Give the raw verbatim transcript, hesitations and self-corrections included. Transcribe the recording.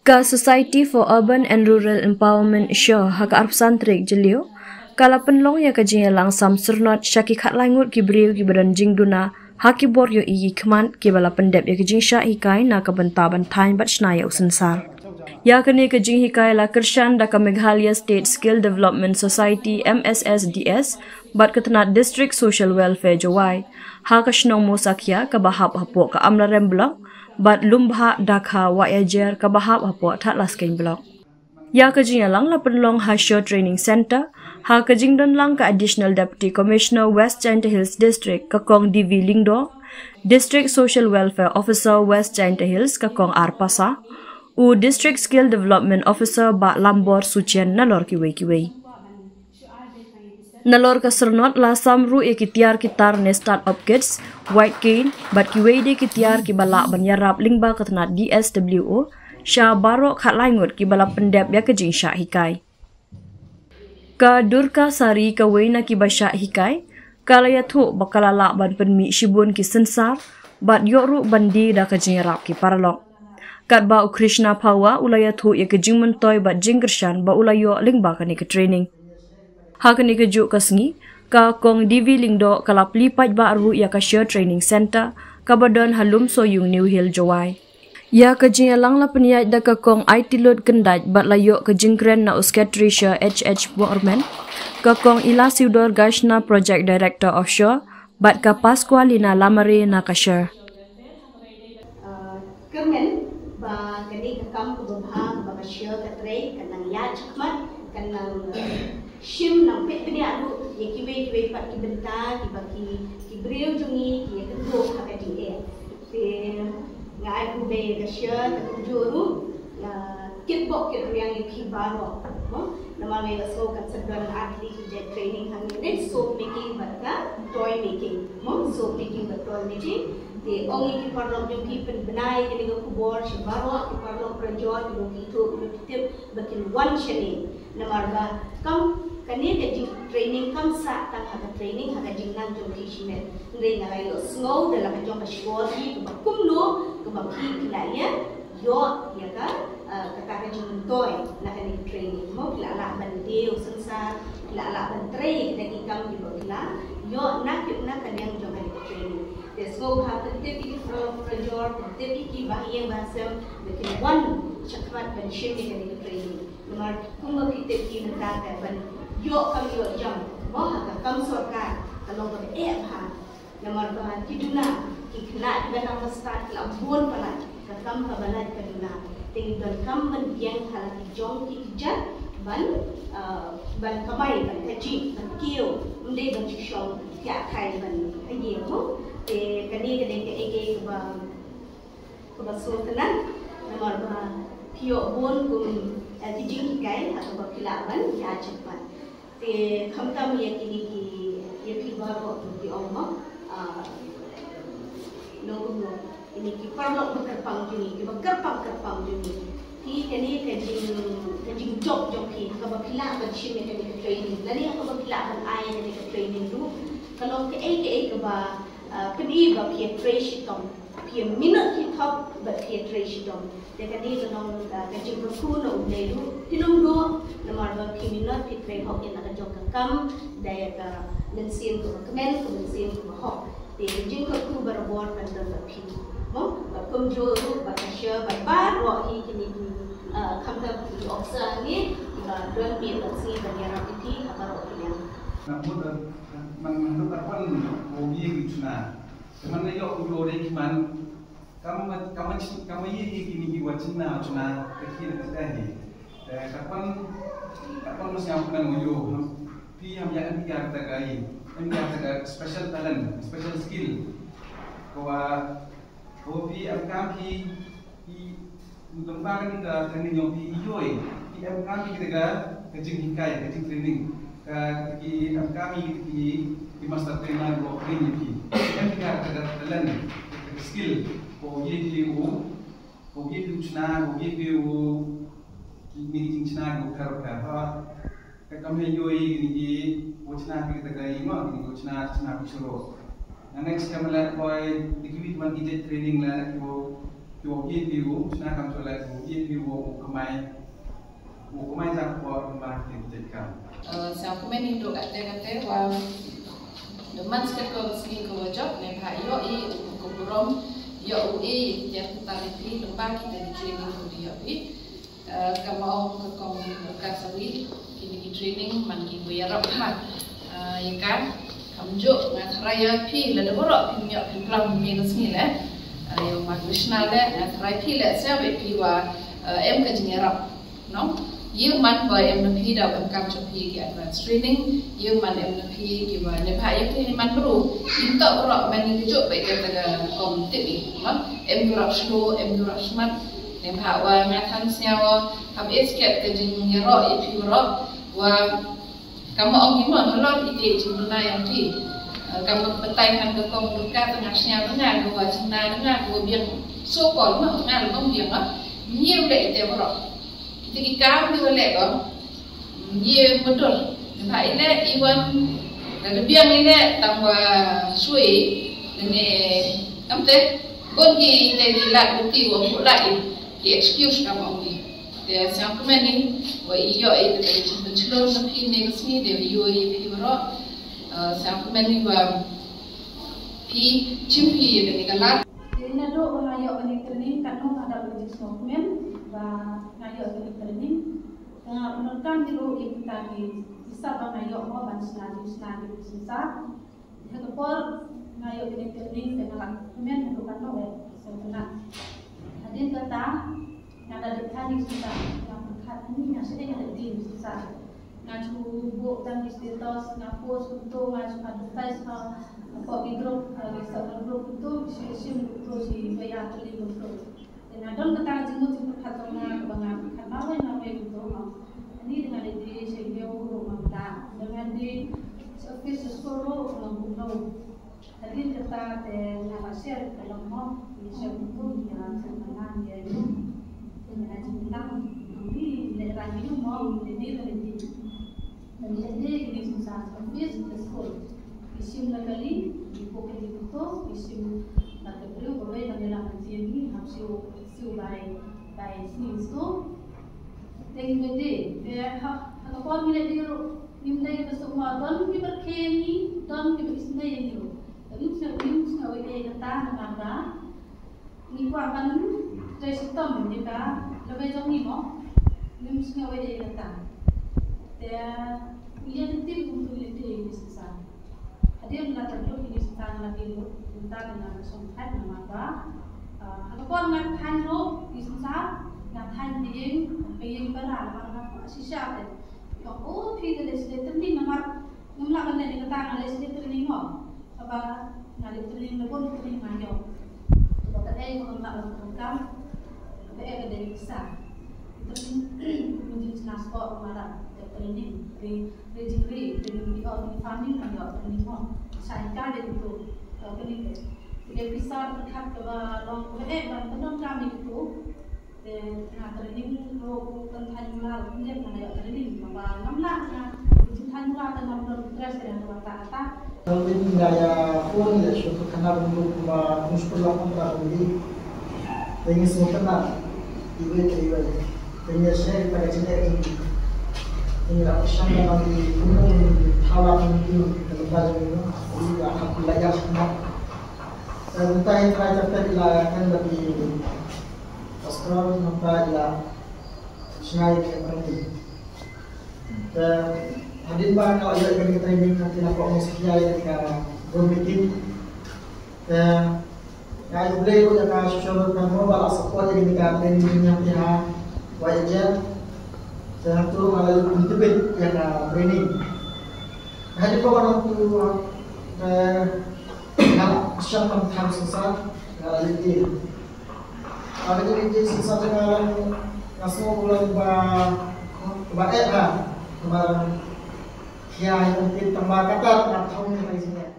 Ka Society for Urban and Rural Empowerment, SUR, ha ka arphew san tarik Jylliew ka la pynlong ïa ka jingïalang sam syrnod sha ki khatlai ngut ki briew kiba don jingduna ha ki bor ïohi ki khmat kiba la pyndep ïa ka jingshah hikai na ka bynta ban thaiñ bad shna ïa u synsar. Ïa kane ka jinghikai la kyrshan da ka Meghalaya State Skill Development Society, M S S D S, bad ka tnat District Social Welfare Jowai ha ka shnong Mosakhia kaba hap hapoh ka Amlarem Block bad Lumbhah Dakha Wahiajer kaba hap hapoh Thadlaskein Block. Ïa ka jingïalang la pynlong ha SUR Training Centre ha ka jingdonlang ka Additional Deputy Commissioner West Jaintia Hills District ka Kong D V Lyngdoh, District Social Welfare Officer West Jaintia Hills ka Kong R Passah, u District Skill Development Officer Bah Lambor Suchen nalor kiwei kiwei. Nalor ka syrnod la sam ruh ïa ki tiar ki tar ne start-up kits, white cane, bad kiwei de ki tiar kiba lah ban ïarap lyngba ka tnat D S W O sha baroh khatlai ngut kiba la pyndep ïa ka jingshah hikai. Ka Durga Sari, kawei na kiba shah hikai, ka la ïathuh ba ka la lah ban pynmih shibun ki synsar bad ïoh ruh ban die da ka jingïarap ki paralok. Katba u Krishna Phawa u la ïathuh ïa ka jingmyntoi bad jingkyrshan ba u la ïoh lyngba kane ka training. Ha kane kajuh ka sngi ka Kong D V Lyngdoh ka la plie paidbah ruh ïa ka SUR Training Centre kaba don ha Lumsoyung, New Hill, Jowai. Ïa ka jingïalang la pynïaid da ka Kong Aitilut Kyndait bad la ïoh ka jingkren na u Secretary SUR H H Borman, ka Kong Ilasiudor Gaishna, Project Director of SUR, bad ka Pasqualina Lamare na ka SUR. Uh, kyrmen ba kane ka kam kaba bha kaba ka SUR ka trei kan nang ïaid shakhmat, kan nang, uh, shim nang peit bniah ruh ïa kiwei kiwei pat ki bynta kiba ki, ki briew jong ngi ki ïakynduh ha ka jingeh. Te nga ai khublei ïa ka SUR, ka kumjuh ruh, uh, kitbok kitrwiang ïa phi baroh. Mo, namar nga ïohsngew kan sa don ar tylli ki jait training hangne, soap making bad ka toy making. Mo, soap making bad toy making. Te ong ïa ki paralok jong phi, pynbna ïa kane ka khubor sha baroh ki paralok parajor, ki long ki ithuh ki long ki tip ba kin wan shane. Namar ba kam kane ka jingtraining kam sah tang ha ka training, ha ka jingnang jong phi shimet. Hynrei nga la ïohsngew da la ka jong ka shkor phi kaba kumno kaba phi ki la ïa ïoh ïa ka, ah, kata ka jingmyntoi na kane ka training. Mo, ki la lah ban die u synsar, ki la lah ban trei kita ki kam kiba ki la ïoh na ki, na ka liang jong kane ka training. Te sngewbha pyntip ïa ki paralok parajor, pyntip ïa ki bahaïing bahasem ba kin wan shakhmat ban shim ïa kane ka training. Namar kumba phi tip, ki mynta ka ban ïoh kam ïoh jam, mo, ha ka kam sorkar ka long kaba eh bha. Namar ba ki duna, ki khynnah kiba nang ba stad ki la bun palat, ka kam kaba lait ka duna. Te ngi donkam ban pdiang ha la ki jong ki kjat ban, ah, ban kamai, ban kajih, ban kiew, ym dei ban shu shong thiah thai ban ïa mo. Te kane ka dei kaei kaei kaba kaba sngewtynnat, namar ba phi ïoh bun kum, eh, ki jinghikai ha kaba phi lah ban ïaid shakhmat. Te khamtam ïa kine ki, ïa phi baroh ki ong mo, ah, nongkum nong, kine ki paralok ba kyrpang jong ngi, kiba kyrpang kyrpang jong ngi. Phi kane ka jing, ka jingjop jong phi ha kaba phi lah ban shim ïa kane ka training, lane ha kaba phi lah ban ai ïa kane ka training ruh ka long kaei kaei kaba, ah, pyni ba phi ïa trei shitom. Phi ïa minot ki thok bad phi ïa trei shitom. Te kane ka long ka, ka jingkyrkhu na U Blei ruh. Phin ym duh namar ba phi minot, phi trei hok ïa la ka jong ka kam da ïa ka mynsiem kaba kmen, ka mynsiem kaba hok. Te ka jingkyrkhu barabor kan don bad phi. Mo, bad kumjuh ruh bad ka SUR bad baroh hi kine ki, ah, khamtam ki officer ngi kiba don miet bad sngi ban ïarap ïa phi ha baroh ki liang. Nga mut, eh, man, man duk arpon u yi ki chuna. Te man na ïoh u ïoh dei ki man. Kam, kam, kam ïa ki, ki ni ki wa chuna, chuna, te ki na te hi. Te ka pon, ka pon mas yang pun u ïoh. Phi ham ïa em ïa ta ka i. Em ïa ta ka special talent, special skill. Ko wa, ko phi em kam ki, ki Lem bad kane ka training jong phi, ïoh phi em kam ïa kata ka, ka jinghikai, ka jingtraining. Ka, kata ki em kam ïa kata ki, ki master trainer ruh train ïa phi. Em ïa kata ka talent, ka skill. Ko ïa phi u, ko ïa phi u chna, ko ïa phi u, kine ki jingchna ki u pher pher. Ha, Ka kam ïa ïoh ïa kine ki, u chna phi kata ka ïing, kine ki u chna, chna phi shuh. Na next kam leh poi, dei kiwei ki wan ki jait training leh, ki u, Ki wok ïeit phi u, shna kam shu leh u ïeit phi u, u kmai, u kmai jang por kumba ki jait kam. Eh, sa kmen ïa u kate kate wa da man sket ko sngi ko wa jop ne bha ïoh i u ko burom ïoh u i ïa kita ki phi lem bad kita ki training ko ïoh i. Eh, ka ma ong ka kong ka sawi kini ki training man ki bu ïarap ha. Eh, ïa ka kam juk nga tharai ïa phi lada baroh phi ïoh phi plang mynne ka sngi le. Eh, ïa u ma Krishna le nga tharai phi le sa ba phi wa, eh, em ka jingïarap. No? Ïa man ba em na phi da em kam jop phi ki advance training, ïa man em na phi ki wa ne bha ïa phi man bru. Ïa to baroh man ïa juk ba ka ta ka kong tip i. No? Em ïarap shlo, em ïarap shmat. Ne bha wa nga than sngaw hap escape ka jingïaroh ïa phi baroh wa ka ma ong i mon halor ite jingduna ïa phi. Eh, ka ma batai kan ka kong ka ta nga sngaw nga ka wa jingna nga ka wa biang so kol ma nga la bang biang ah. Ngi u le ite baroh. Kita ki kam ki wa le ko. Ngi mudur. Ba ile i wan da biang ile tang wa sui ne am te bon ki te ki lat bukti wa bulat i ki excuse kam ong ki. Te siang kmen ni wa i ïoh i te ka jingpynslur na phi ne ka sngi de ïoh i phi baroh. Eh, siang kmen ni wa phi chim phi i te ka lat. Te naduh ba nga ïoh kane ka training katno nga dap ka jingsngewkmen ba nga ïoh kane ka training. Te nga pyndonkam ki ruh ïa kita ki sap ba nga ïoh mo ban shna jingsngewsih. Ha ka por nga ïoh kane ka training te nga la kmen haduh katno eh, sa kena. Hadien kata nga la dep thani shisha, nga pyrkhat hangne nga shu dei nga dep dien shisha. Nga shu buh tang ki status, nga post kumto, nga shu advertise ha, hapoh ki group, ha ki self help group kumto, shu shim kumto, shi wei ar tylli kumto. Te nga don kata ka jingmut jingpyrkhat jong nga kaba nga pyrkhat marwei marwei kumto mo. Ani da nga dei dei sha ïew ruh nga mut da, da nga dei sha office sha skul ruh nga mut. Hadien kata te nga la share ka long mo, ngi share kumto ngi la share ka lang ïa ïew. Te nga la jinglang ngi lehrain ïew mo, ngi dei dei la dei. Ngi dei dei ngi sumsa office ka skul. Ngi shim la kali, ngi buh kali kumto, ngi shim la ka briew kawei ba ngi la mynta ngi hap siew siew bai bai sniew siew. Te ngi dei dei te ha ha ka por ngi la dei ruh ngim dei ba suk mo, don kiba rkhie ïa ngi, don kiba isynei ïa ngi ruh. Te ngim sngewbha, ngim sngewbha ïa kata namar ba ngi kwah ban trei shitom ïa ka lawei jong ngi mo. Ngim sngewbha ïa kata. Te ngi ïa ka team kumtu ngi la trei ïa ka shisha. Hadien la tang lut ïa ka shisha nga la dei lut, mynta nga la shong thait namar ba, ah, ha ka por nga thait ruh ïa ka shisha, nga thait ïa ka ïing, ka ïing para namar nga kwah shisha te. Ong, "Oh, phi da leh shisha training namar ngam lah ban leh ïa kata, nga leh shisha training mo." Kaba nga leh training, la bun training nga ïoh. Kaba kaei ba ngam lah ban pyndonkam, kaba eh ka dei pisa. Training, mynjur shna sport ma la training, training, training, training, training, farming nga ïoh training mo. Sa ïa ka dei tu, eh, training te. Te dei pisa pyrkhat kaba long kaba eh ban pyndonkam ïa tu. Te nga training ruh u kynthei mula ruh pynjep nga ïoh training, kaba ngam lah nga u kynthei mula te ngam don interest ïa kata kata. Tang ba nga ïa phone ïa shu pyrkhat na bynta kumba kum shu pynlong kumta kumne. Te ngi sngewtynnat iwei pa iwei. Te ngi ïa share ïa ka jingeh jong ngi. Te ngi la pyrshang ïa ngi kumno ngin thaw lad ïa ngi ka lynda jong ngi. Ngi la hap la ïa shim. Te mynta hi trai chapter ila kan ba ki Pastor nangta ila shna ïa ka training. Te hadien ba nga la ïoh ïa ka training, ka ki la pynmih ïa ka Zoom meeting. Te nga ai khublei ruh ïa ka social worker mo ba la support ïa ka training jong ngi ha Y H L. Te hangtu nga la ïoh contribute ïa ka training. Hadien ba nga la tu, te nga la shong ban thaw shisha, nga la leit ïa. Haba ïa ka jingïaseng sa jong nga, nga sngew u long ba, ba eh ha, ba khia ïa ka ktien tang ba kata nga thaw ïa ka jingeh.